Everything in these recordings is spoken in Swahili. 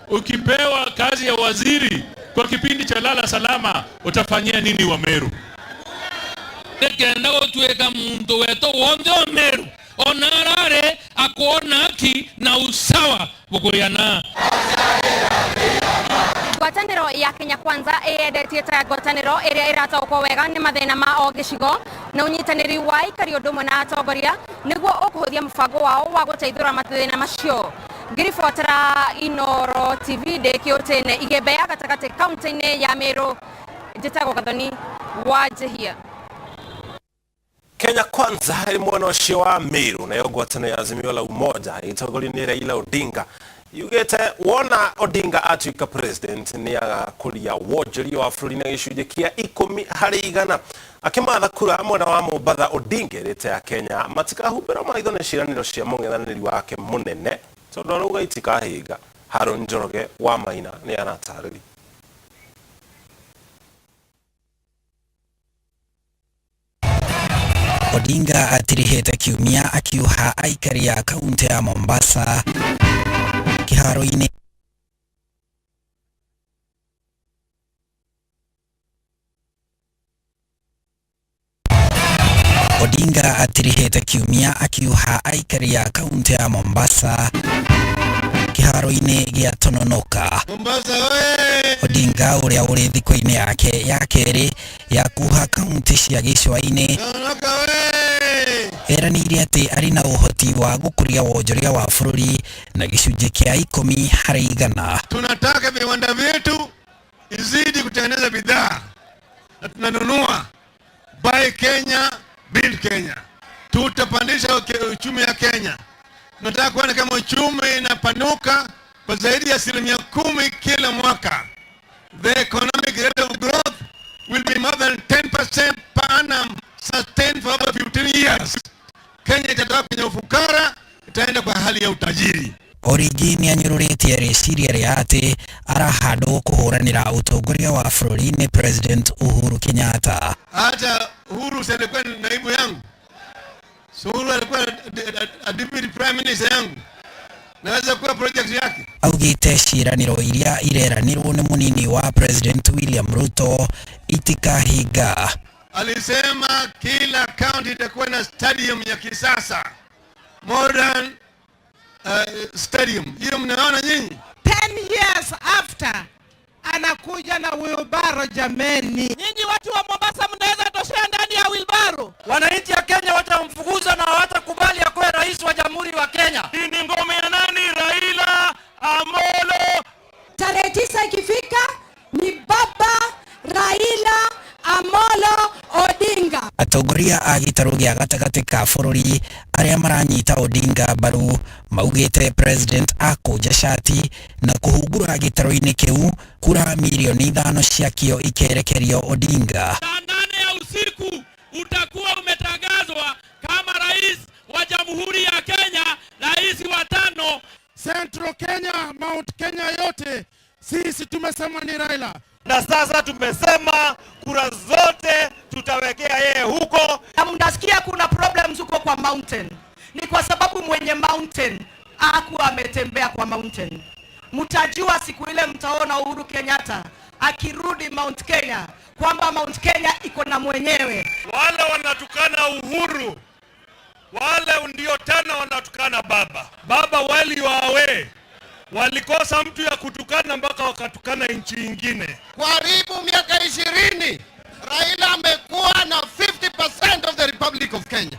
Ukipewa kazi ya waziri kwa kipindi cha lala salama, utafanyia nini wa Meru? Kenda gũtuĩka muntu wetũ wonthe o Meru ona ararĩ akuona haki na usawa gũkũrĩana. Ngwatanĩro ya Kenya Kwanza ĩyendetie ta ngwatanĩro ĩrĩa ĩrataũkwo wega nĩ mathĩna ma o gĩcigo na ũnyitanĩri wa aikari ũndũ ũmwe na atongoria nĩguo ũkũhũthia mũbango wao wa gũteithũra mathĩna macio. Ngĩribotera Inooro TV ndĩ Kĩũtĩ-inĩ Igembe ya gatagatĩ kaunti-inĩ ya Meru, njĩtagwo Gathoni wa Njihia. Kenya Kwanza ĩrĩ mwena ũcio wa Meru, nayo ngwatanĩro ya Azimio la Umoja ĩtongorio nĩ Raila Odinga yugĩte wona Odinga atuĩka president nĩ agakũria wonjoria wa bũrũri na gĩcunjĩ kĩa 10%. Akĩmatha kura mwena wa Mombatha, Odinga erĩte Akenya matikahumbĩrwo maitho nĩ ciĩranĩro cia mũng'ethanĩri wake mũnene tondũ arauga itikahinga. Harũn Njoroge wa Maina nĩ aratarĩria. Odinga atirihĩte kiumia akiuha aikari a kaunti ya Mombasa kĩharo-inĩ. Odinga atirihĩte kiumia akiuha aikari a kaunti ya Mombasa kĩharo-inĩ gĩa Tononoka. Mombasa oye! Odinga ũrĩa ũrĩ thikũ-inĩ yake ya kerĩ ya kuha kaunti cia gĩcũa-inĩ Tononoka oye! eranĩire atĩ arĩ na ũhoti wa gũkũria wonjoria wa bũrũri na gĩcunjĩ kĩa 10%. Tunataka viwanda vyetu izidi kutengeneza bidhaa na tunanunua. Buy Kenya, build Kenya. Tutapandisha uchumi ya Kenya. Tunataka kuona kama uchumi inapanuka kwa zaidi ya 10% kila mwaka. The economic rate of growth will be more than 10% per annum sustained for over 15 years. Kenya itatoka kwenye ufukara itaenda kwa hali ya utajiri. O rĩngĩ nĩanyũrũrĩtie rĩciria rĩa atĩ arahandwo kũhũranĩra ũtongoria wa bũrũri nĩ President Uhuru Kenyatta. Hata Uhuru si alikuwa naibu yangu? So Uhuru alikuwa a deputy prime minister yangu, naweza kuwa project yake. Augĩte ciĩranĩro iria ireranĩrwo nĩ mũnini wa President William Ruto itikahinga. Alisema kila county itakuwa na stadium ya kisasa, modern stadium. Hiyo mnaona nyinyi. 10 years after anakuja na wheelbarrow jameni. Nyinyi watu wa Mombasa mnaweza toshea ndani ya wheelbarrow. Wananchi ya Kenya watamfukuza na hawatakubali akuwe rais wa Jamhuri wa Kenya. Hii ni ngome ya nani? Raila Amolo. Tarehe 9 ikifika ni baba Raila Amolo Odinga. Atongoria a gĩtarũ gĩa gatagatĩ ka bũrũri arĩa maranyita Odinga mbaru maugĩte president akũnja cati na kũhungura gĩtarũ-inĩ kĩu kura mirioni 5 ciakĩo ikerekerio Odinga. Saa 8 ya usiku utakuwa umetangazwa kama rais wa Jamhuri ya Kenya, rais wa 5. Central Kenya, Mount Kenya yote sisi tumesema ni Raila. Na sasa tumesema kura zote tutawekea yeye huko. Na mnasikia kuna problems huko kwa mountain. Ni kwa sababu mwenye mountain hakuwa ametembea kwa mountain. Mtajua siku ile mtaona Uhuru Kenyatta akirudi Mount Kenya kwamba Mount Kenya iko na mwenyewe. Wale wanatukana Uhuru, wale ndio tena wanatukana baba. Baba while you are away, walikosa mtu ya kutukana mpaka wakatukana nchi nyingine. Karibu miaka 20 Raila amekuwa na 50% of the Republic of Kenya,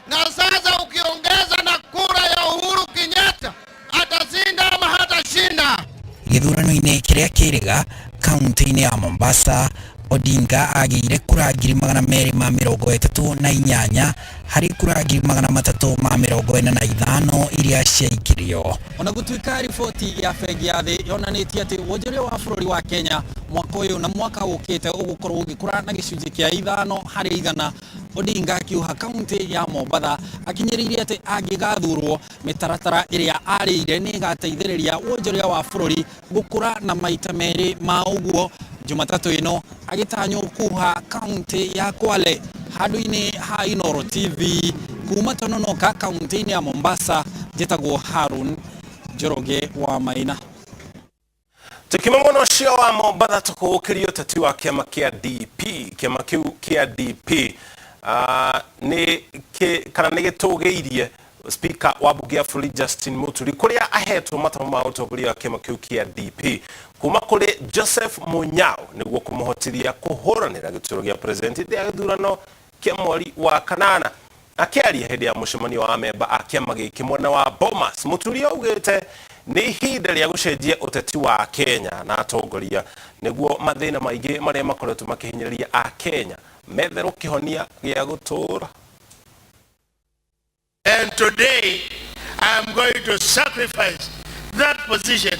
na sasa ukiongeza na kura ya Uhuru Kenyatta atashinda ama hatashinda? Gĩthurano-inĩ kĩrĩa kĩrĩga kaunti-inĩ ya Mombasa, Odinga agĩire kura 238,000 harĩ kura 345,000 iria ciaikirio. Ona gũtuĩka riboti ya bengi ya thĩ yonanĩtie atĩ wonjoria wa bũrũri wa Kenya mwaka ũyũ na mwaka ũkĩte ũgũkorwo ũgĩkũra na gĩcunjĩ kĩa 5%, Odinga akiuha kaunti ya Mombatha akinyĩrĩirie atĩ angĩgathurwo mĩtaratara ĩrĩa arĩire nĩ ĩgateithĩrĩria wonjoria wa bũrũri gũkũra na maita merĩ ma ũguo. Jumatatũ ĩno agĩtanywo kuha kaunti ya Kwale handũ-inĩ ha Inooro TV kuma Tononoka kaunti-inĩ ya Mombasa. Njĩtagwo Harun Njoroge wa Maina. Tukiuma mwena ũcio wa Mombatha tũkũũkĩria ũteti wa kĩama kĩa DP. Kĩama kĩu kĩa DP nĩ kana nĩ gĩtũgĩirie Speaker wa mbunge ya bũrũri Justin Muturi kũrĩa ahetwo matamo ma ũtongoria wa kĩama kĩu kĩa DP kuma kũrĩ Joseph Munyao nĩguo kũmũhotithia kũhũranĩra gĩturwa gĩa president hĩndĩ ya gĩthurano kĩa mweri wa kanana. Akĩaria hĩndĩ ya mũcemanio wa memba a kĩama gĩkĩ mwena wa Bomas, Muturi augĩte nĩ ihinda rĩa gũcenjia ũteti wa Kenya na atongoria nĩguo mathĩna maingĩ marĩa makoretwo makĩhinyĩrĩria a Kenya metherwo kĩhonia gĩa gũtũũra. And today, I am going to sacrifice that position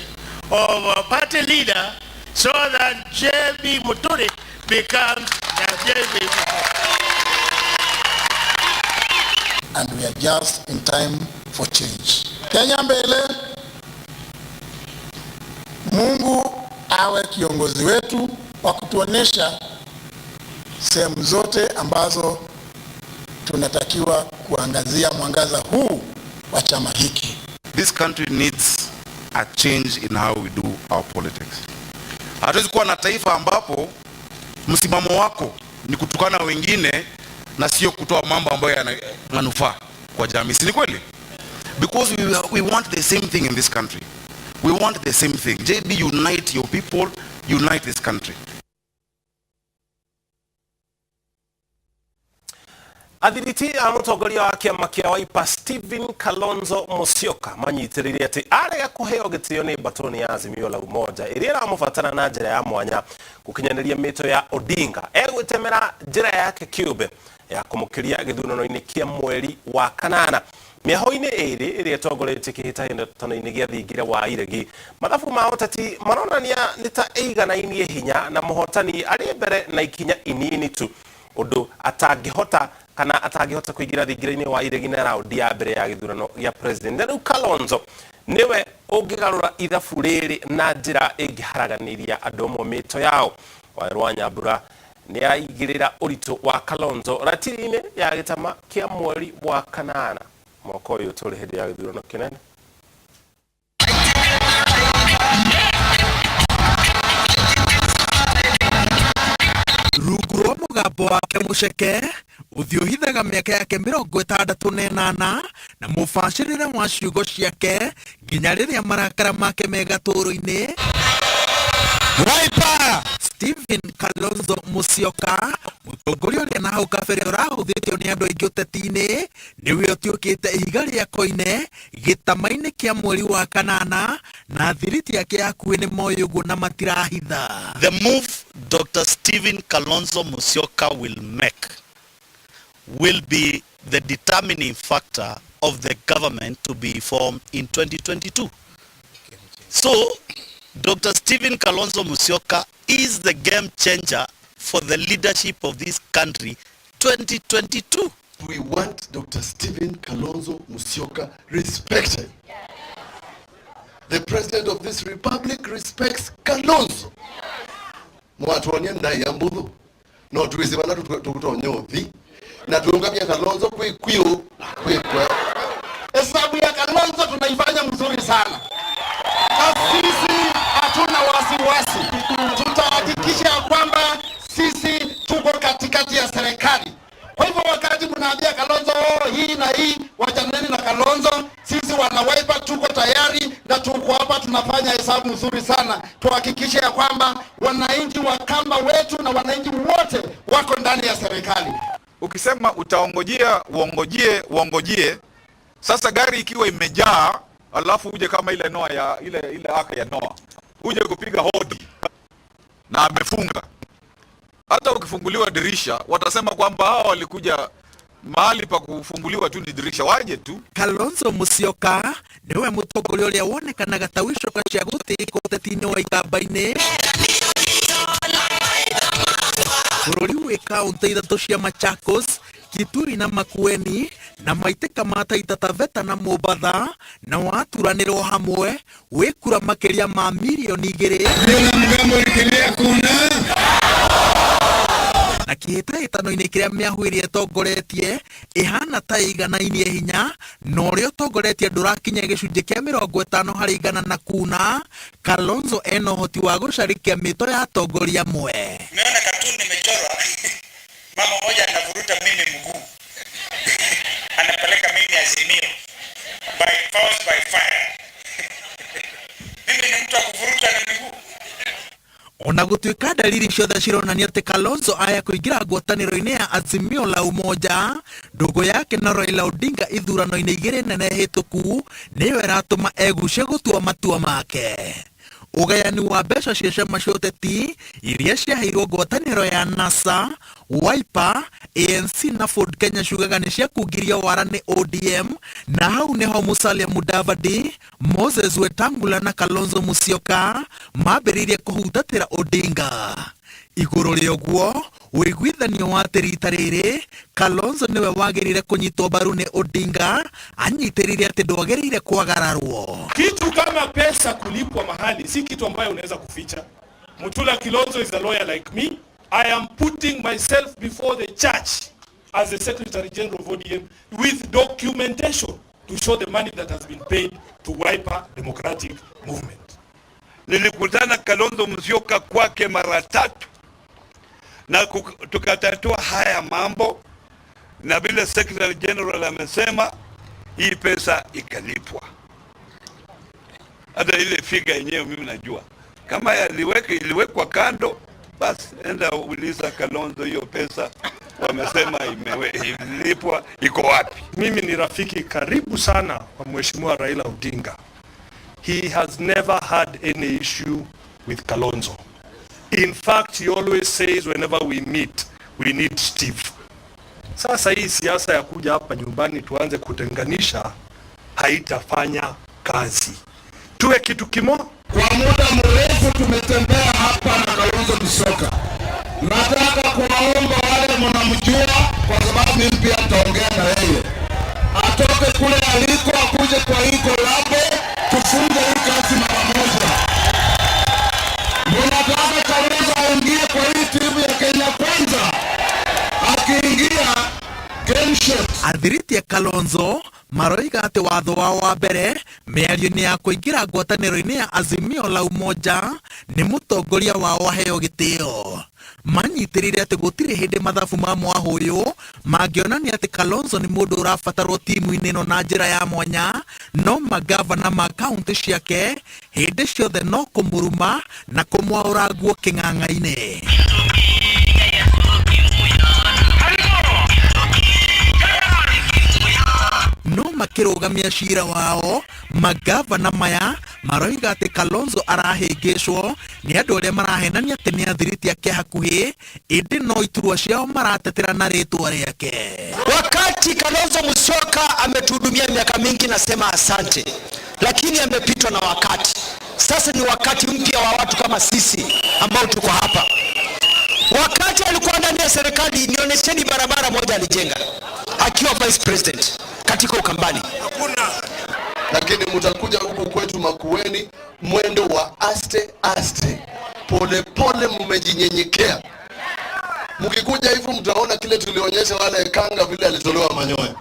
of a party leader so that J.B. Muturi becomes the J.B. Muturi. And we are just in time for change. Kenya mbele. Mungu awe kiongozi wetu wa kutuonesha sehemu zote ambazo tunatakiwa kuangazia mwangaza huu wa chama hiki. This country needs a change in how we do our politics. Hatuwezi kuwa na taifa ambapo msimamo wako ni kutukana wengine na sio kutoa mambo ambayo yana manufaa kwa jamii. Si ni kweli? Because we want the same thing in this country. We want the same thing. JB, unite your people, unite this country. Athiriti a mũtongoria wa kĩama kĩa Wiper Stephen Kalonzo Musyoka manyitĩrĩire atĩ arega kũheo gĩtĩo nĩ mbatoni ya Azimio la Umoja ĩrĩa ĩramũbatara na njĩra ya mwanya gũkinyanĩria mĩto ya Odinga egwĩtemera njĩra yake kĩũmbe ya kũmũkĩria gĩthurano-inĩ kĩa mweri wa kanana. Mĩaho-inĩ ĩrĩ ĩrĩa ĩtongoretie kĩhĩtahĩtano-inĩ gĩa thingira wa iregi, mathabu ma ũteti maronania nĩ ta ĩiganainie hinya na mũhotani arĩ mbere na ikinya inini tu ũndũ atangĩhota kana atangĩhota kũingĩra thingira-inĩ wa iregi na raundi ya mbere ya gĩthurano gĩa president. Na rĩu Kalonzo nĩwe ũngĩgarũra ithabu rĩrĩ na njĩra ĩngĩharaganĩria andũ amwe mĩto yao. Waweru wa Nyambura nĩaigĩrĩra ũritũ wa Kalonzo ratiri-inĩ ya gĩtama kĩa mweri wa kanana mwaka ũyũ tũrĩ hĩndĩ ya gĩthurano kĩnene. Rungu rwa mũgambo wake mũceke ũthiũhithaga mĩaka yake 68 na mũbacĩrĩre wa ciugo ciake nginya rĩrĩa marakara make me gatũũrũ-inĩ. Wiper Stephen Kalonzo Musyoka mũtongoria ũrĩa na hau kabere ũrahũthĩtio nĩ andũ aingĩ ũteti-inĩ nĩwe ũtuĩkĩte ihiga rĩa koine gĩtama-inĩ kĩa mweri wa kanana na thiriti yake ya hakuhĩ nĩ moĩ ũguo na matirahitha. The move Dr. Stephen Kalonzo Musyoka will make will be the determining factor of the government to be formed in 2022. So, Dr. Stephen Kalonzo Musyoka is the game changer for the leadership of this country 2022. We want Dr. Stephen Kalonzo Musyoka respected. The president of this republic respects Kalonzo. Mwatuonie ndai ya mbuthu no twizibana tukutonyothi na tuungamia Kalonzo kwi kwiu kwi kwe. Hesabu ya Kalonzo tunaifanya mzuri sana. Na sisi hatuna wasiwasi. Tutahakikisha kwamba sisi tuko katikati ya serikali. Kwa hivyo wakati mnaambia Kalonzo hii na hii, wachaneni na Kalonzo. Sisi wana Wiper tuko tayari na tuko hapa tunafanya hesabu nzuri sana. Tuhakikishe ya kwamba wananchi wa Kamba wetu na wananchi wote wako ndani ya serikali. Ukisema utaongojea, uongojee, uongojee, sasa gari ikiwa imejaa, alafu uje kama ile Noa ya ile aka ya Noa, uje kupiga hodi na amefunga. Hata ukifunguliwa dirisha watasema kwamba hao walikuja mahali pa kufunguliwa tu ni dirisha, waje tu. Kalonzo Musyoka niwe mũtongoria ũrĩa wonekanaga ta wĩcoka cia gũtĩĩka ũteti-inĩ wa ikamba-inĩ bũrũri wĩ kaũntĩ ithatũ cia Machakos, Kitui na Makueni na maitĩka ma Taita Taveta na Mombatha na waturanĩrwo hamwe wĩ kura makĩria ma mirioni 2. Na kĩhĩtahĩtano-inĩ kĩrĩa mĩahũ ĩrĩa ĩtongoretie ĩhana ta ĩiganainie hinya na ũrĩa ũtongoretie ndũrakinya gĩcunjĩ kĩa 50% na kuna, Kalonzo ena ũhoti wa gũcarĩkia mĩto ya atongoria amwe. Nimeona cartoon nimechorwa, mama moja anavuruta mimi mguu, anapeleka mimi Azimio by force, by fire. Mimi ni mtu wa kuvuruta na miguu? Ona gũtuĩka dalili ciothe cironania atĩ Kalonzo aya kũingĩra ngwatanĩro-inĩ ya Azimio la Umoja, ndũgũ yake na Raila Odinga ithurano-inĩ igĩrĩ nene hĩtũku nĩyo ĩratũma egucie gũtua matua make. Ũgayani wa mbeca cia ciama cia ũteti iria ciaheirwo ngwatanĩro ya NASA, Wiper, ANC na Ford Kenya ciugaga nĩ ciakungirio wara nĩ ODM, na hau nĩho Musalia Mudavadi, Moses Wetangula na Kalonzo Musyoka mambĩrĩirie kũhutatĩra Odinga. Igũrũ rĩa ũguo, ũiguithanio wa atĩ rita rĩrĩ Kalonzo nĩwe wagĩrĩire kũnyitwo mbaru nĩ Odinga anyitĩrĩire atĩ ndwagĩrĩire kwagararwo. Kitu kama pesa kulipwa mahali si kitu ambayo unaweza kuficha. Mutula Kilonzo is a lawyer like me. I am putting myself before the church as the Secretary General of ODM with documentation to show the money that has been paid to Wiper Democratic Movement. Nilikutana Kalonzo Musyoka kwake mara tatu na tukatatua haya mambo, na vile Secretary General amesema, hii pesa ikalipwa. Hata ile figure yenyewe mimi najua kama iliwekwa kando, basi enda uliza Kalonzo, hiyo pesa wamesema ililipwa iko wapi? Mimi ni rafiki karibu sana wa Mheshimiwa Raila Odinga. He has never had any issue with Kalonzo. In fact, he always says whenever we meet, we need Steve. Sasa hii siasa ya kuja hapa nyumbani tuanze kutenganisha haitafanya kazi. Tuwe kitu kimoja. Kwa muda mrefu tumetembea hapa na Kalonzo Musyoka. Nataka kuwaomba wale mnamjua, kwa sababu mimi pia nitaongea na yeye, atoke kule aliko akuje kwa hii collabo, tufunge hii kazi mara moja. Mnataka Kalonzo aingie kwa hii timu ya Kenya Kwanza? Akiingia, game shot. Athiriti a Kalonzo maroiga atĩ watho wao wa mbere mĩario-inĩ ya kũingĩra ngwatanĩro-inĩ ya Azimio la Umoja nĩ mũtongoria wao aheo gĩtĩo. Manyitĩrĩire atĩ gũtirĩ hĩndĩ mathabu ma mwahũyũ mangĩonania atĩ Kalonzo nĩ mũndũ ũrabatarwo timu-inĩ ĩno na njĩra ya mwanya, no magavana ma kaunti ciake hĩndĩ ciothe no kũmũruma na kũmwaũra nguo kĩng'ang'a-inĩ. No makĩrũgamia cira wao, magavana maya maroiga atĩ Kalonzo arahĩngĩcwo nĩ andũ arĩa marahenania atĩ nĩ athiriti ake hakuhĩ, ĩndĩ no iturwa ciao maratetera na rĩtwa rĩake. Wakati Kalonzo Musyoka ametuhudumia miaka mingi, nasema asante, lakini amepitwa na wakati. Sasa ni wakati mpya wa watu kama sisi ambao tuko hapa. Wakati alikuwa ndani ya serikali, nionyesheni barabara moja alijenga akiwa vice president katika Ukambani. Hakuna. Lakini mtakuja huku kwetu Makueni mwendo wa aste aste, pole pole, mmejinyenyekea. Mkikuja hivyo mtaona kile tulionyesha wale kanga vile alitolewa manyoya.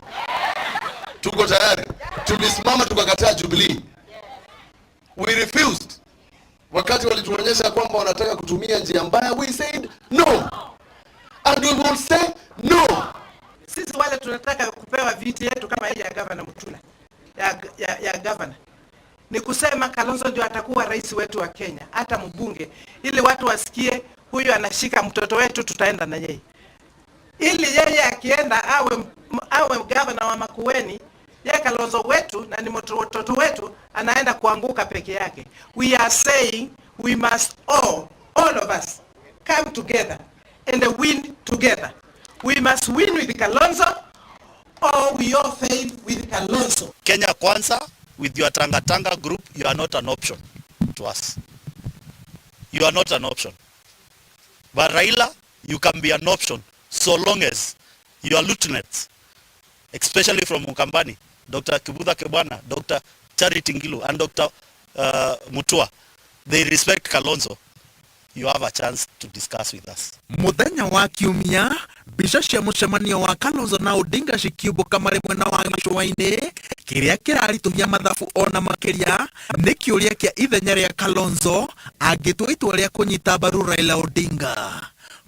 Tuko tayari. Tulisimama tukakataa Jubilee. We refused. Wakati walituonyesha kwamba wanataka kutumia njia mbaya, we said no. And we will say no. Sisi wale tunataka kupewa viti yetu kama hii ya gavana Mutula, ya gavana, ni kusema Kalonzo ndio atakuwa rais wetu wa Kenya, hata mbunge, ili watu wasikie huyu anashika mtoto wetu, tutaenda na yeye. Ili yeye akienda awe gavana wa Makueni, yeye Kalonzo wetu na ni mtoto wetu, anaenda kuanguka peke yake. We are saying we must all of us come together and win together. We must win with Kalonzo or we all fail with Kalonzo. Kenya Kwanza with your Tanga Tanga group, you are not an option to us. You are not an option. But Raila, you can be an option so long as your lieutenants, especially from Ukambani, Dr. Kivutha Kibwana, Dr. Charity Ngilu, and Dr. Mutua, they respect Kalonzo. You have a chance to discuss with us. Muthenya wa Kiumia, mbica cia mũcemanio wa Kalonzo na Odinga cikiumbũka marĩ mwena wa gĩcũa-inĩ. Kĩrĩa kĩraritũhia mathabu ona makĩria nĩ kĩũria kĩa ithenya rĩa Kalonzo angĩtua itua rĩa kũnyita mbaru Raila Odinga.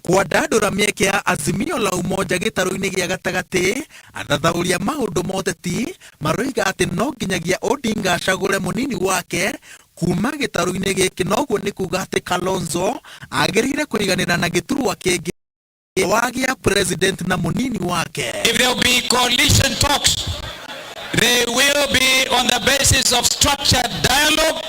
Kwandandũra mĩeke ya Azimio la Umoja gĩtarũ-inĩ gĩa gatagatĩ, athathaũri a maũndũ ma ũteti maroiga atĩ no nginyagia Odinga acagũre mũnini wake kuma gĩtarũ-inĩ gĩkĩ, noguo nĩ kuga atĩ Kalonzo agĩrĩire kũiganĩra na gĩturwa kĩngĩ wagĩa president na mũnini wake. If there will be coalition talks, they will be on the basis of structured dialogue.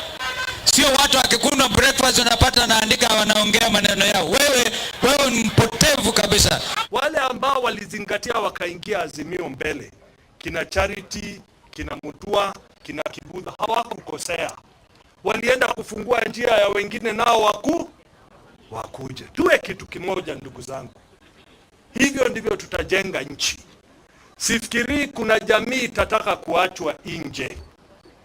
Sio watu wakikunywa breakfast unapata naandika wanaongea maneno yao. Wewe, wewe ni mpotevu kabisa. Wale ambao walizingatia wakaingia Azimio mbele, kina Charity, kina Mutua, kina Kibudha, hawakukosea. Walienda kufungua njia ya wengine nao wakuje. Tuwe kitu kimoja, ndugu zangu. Hivyo ndivyo tutajenga nchi. Sifikirii kuna jamii itataka kuachwa nje.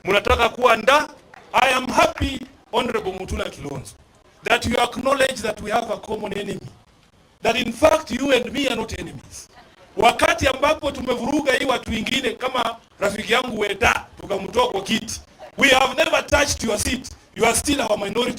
Mnataka kuwa nda? I am happy, Honorable Mutula Kilonzo, that you acknowledge that we have a common enemy. That in fact you and me are not enemies. Wakati ambapo tumevuruga hii watu wengine kama rafiki yangu Weta tukamtoa kwa kiti. We have never touched your seat. You are still our minority.